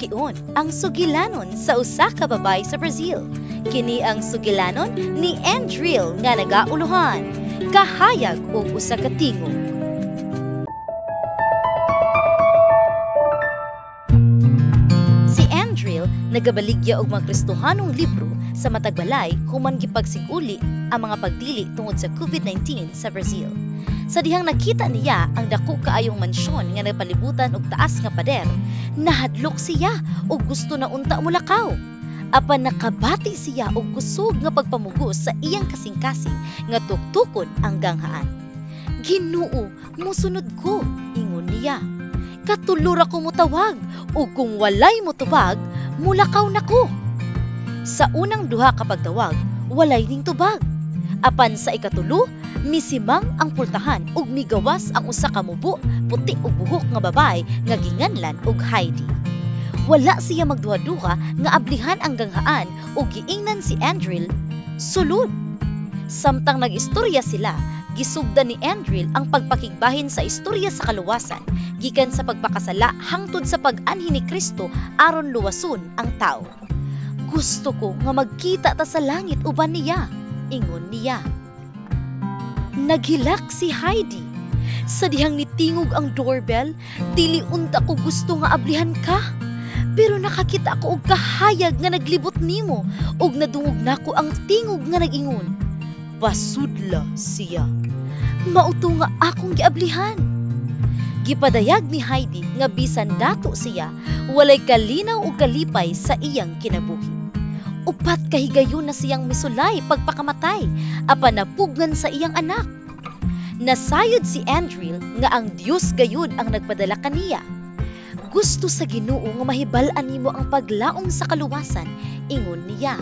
Lakion ang sugilanon sa usa ka babae sa Brazil. Kini ang sugilanon ni Andriel nga nagauluhan, "Kahayag og usa ka tingog." Si Andriel nagabaligya og mga Kristohanong libro sa matag balay human gipagsiguli ang mga pagdili tungod sa COVID-19 sa Brazil. Sa dihang nakita niya ang dako kaayong mansyon nga napalibutan og taas nga pader, nahadlok siya og gusto na unta mulakaw. Apan nakabati siya og kusog nga pagpamugos sa iyang kasing-kasing nga tuktukon ang ganghaan. "Ginoo, musunod ko," ingon niya. "Katulo ra ko motawag ug kung walay motubag, mulakaw na ko." Sa unang duha ka pagtawag, walay ning tubag. Apan sa ikatulo, misimang ang pultahan ug migawas ang usa ka mubo, puti og buhok nga babae nga ginganlan og Heidi. Wala siya magduha-duha nga ablihan ang ganghaan ug giingnan si Andril, "Sulod." Samtang nag-istorya sila, gisugdan ni Andril ang pagpakigbahin sa istorya sa kaluwasan, gikan sa pagpakasala hangtod sa pag-anhi ni Kristo aron luwason ang tao. "Gusto ko nga magkita ta sa langit uban niya," ingon niya. Naghilak si Heidi. "Sa dihang nitingog ang doorbell, dili unta ko gusto nga ablihan ka. Pero nakakita ko og kahayag nga naglibot nimo ug nadungog nako ang tingog nga nag-ingon, 'Pasudla siya.' Mao to nga akong giablihan." Gipadayag ni Heidi nga bisan dato siya, walay kalinaw ug kalipay sa iyang kinabuhi. 4 ka higayon na siyang misulay pagpakamatay, apan napugnan sa iyang anak. Nasayod si Andril nga ang Dios gayud ang nagpadala kaniya. "Gusto sa Ginoo nga mahibal-an nimo ang paglaom sa kaluwasan," ingon niya.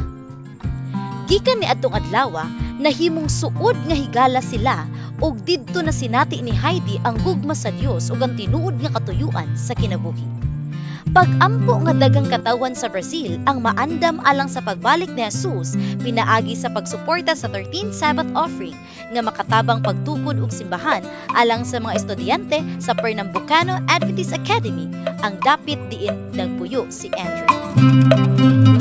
Gikan ni adtong adlaw, nahimong suod nga higala sila ug didto na sinati ni Heidi ang gugma sa Dios ug ang tinuod nga katuyuan sa kinabuhi. Pag-ampo nga daghang katawhan sa Brazil ang maandam alang sa pagbalik ni Jesus pinaagi sa pagsuporta sa 13th Sabbath Offering nga makatabang pagtukod og simbahan alang sa mga estudyante sa Pernambucano Adventist Academy, ang dapit diin nagpuyo si Andrew.